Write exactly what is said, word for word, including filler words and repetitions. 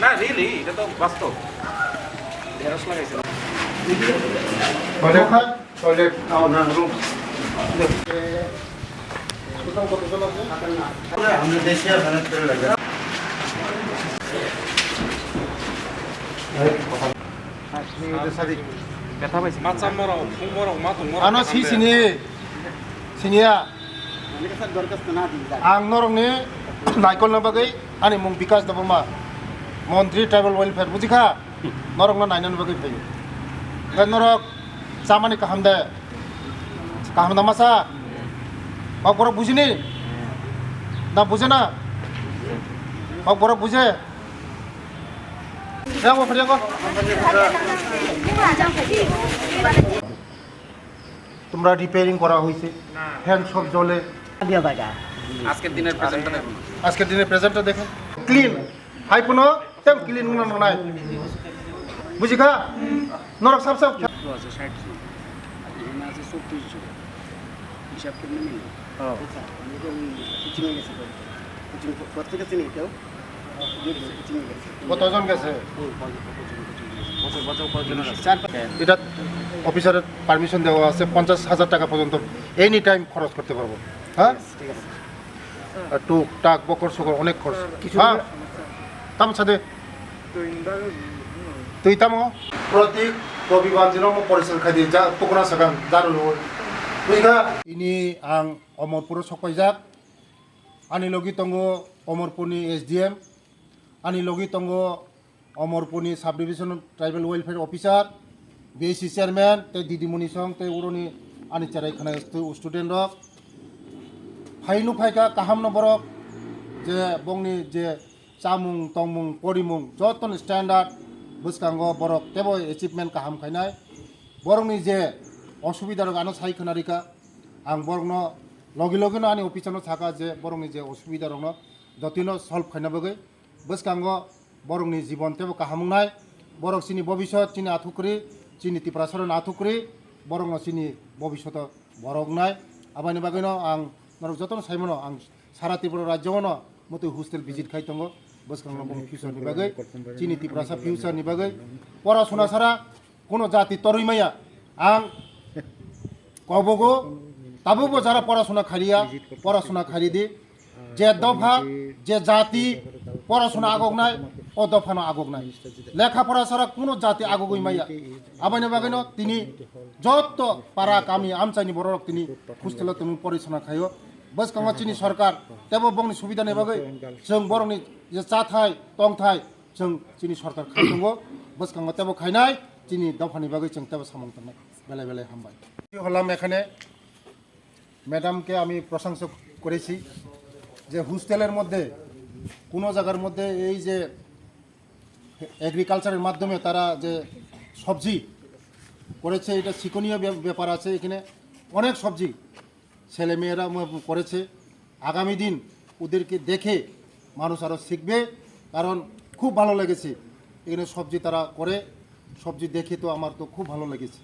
না, রিয়েলি, এটা তো বাস্তব। ঢেঁড়স লাগাইছে না। Toilet, toilet, oh, no, room. Total কতজন আছে? আমরা দেশে আর ম্যানেজ করে লাগে। ব্যথা পাইছে। মাথা মরো, ফুং মরো, মাথা মরো। Ano si sini, sini ya. Ang norokni naikolna bagwi ani mung Bikas Debbarma, Montri Tribal Welfare, bujikha? Norokno nainani bagwi phaio. Hwnkhe norok chamani kaham de? Kaham da masa? Kok borok bujini? Na bujena? Kok borok buje? Yang mau kerja kok? তোমরা রিপেয়ারিং করা হয়েছে, ফ্যান সব জ্বলে। আজকের দিনের প্রেজেন্টটা দেখুন। আজকের দিনের প্রেজেন্টটা দেখেন, ক্লিন, হাই কোনো তেম ক্লিন কোনো নাই। বুঝি খা? নরক সাফ সাফ। আছে ষাট জন, আর এখানে আছে চব্বিশ জন। হিসাব করে নিন। হ্যাঁ। কোচিং হয়ে গেছে তো। কোচিং কোথা থেকে চিনি কেউ? কতজন গেছে? এটা অফিসারের পারমিশন দেওয়া আছে, পঞ্চাশ হাজার টাকা পর্যন্ত এনি টাইম খরচ করতে পারবো। হ্যাঁ? ঠিক আছে। আর টুকটাক বকর সকর অনেক খরচ। কিছু হ্যাঁ। Tamo sade. Twi tamo? Protik Robi Banjino mo porisal khai di, ja, tukuna sakang, jaru lo. Twi kha? Ini ang Omorpuro sokpaijak. Ani logi tongo Omorpurni S D M, ani logi tongo Omorpurni Sub Division Tribal Welfare Officer, B S C Chairman, tei didimoni song, tei uroni ani cherai khana stu-, student rok. Phaino phaikha kahamno borok, je bongni je chamung, tongmung, porimung, joto ni standard bwskango borok tebo achievement kaham khainai. Borokni je osubida rok ano sai khwna rikha, ang borokno logi logi no ani officer no sakha je borokni je osubida rokno jotino solve khaina bagwi bwskango borokni jibon tebo kaham wngnai, borok chini bobisot, chini athukri, chini Tiprasa rokni athukri, borokno chini bobisoto borok wngnai. Aboni bagwino ang norok jotono saimano ang sara Tripura rajyo no motwi hostel visit khai tongo, bwskango bong future ni bagwi, chini Tiprasa future ni bagwi, porasuna sara kuno jati torwi maya. Ang kobogo tabukbo jara porasuna khaliya, porasuna khali di, je dopha, je jati porasuna agoknai, o dophano agoknai. Lekha pora sara kuno jati agogwi maya. Aboni bagwino tini jotto para kami amchaini bororok tini hostelo tongwi porasuna khaio. Bwskango chini sorkar tebo bongni subidani bagwi chwng borokni je chathai tongthai chwng chini sorkar khai tongo, bwskango tebo khainai chini dophani bagwi chwng tebo samung tangnai. Belai belai hambai. হলাম এখানে, ম্যাডামকে আমি প্রশংসা করেছি যে হোস্টেলের মধ্যে কোনো জায়গার মধ্যে এই যে এগ্রিকালচারের মাধ্যমে তারা যে সবজি করেছে, এটা শিক্ষণীয় ব্যাপ-, ব্যাপার আছে। এখানে অনেক সবজি ছেলেমেয়েরা ম-, করেছে। আগামী দিন ওদেরকে দেখে মানুষ আরও শিখবে, কারণ খুব ভালো লেগেছে এখানে সবজি তারা করে, সবজি দেখে তো আমার তো খুব ভালো লেগেছে।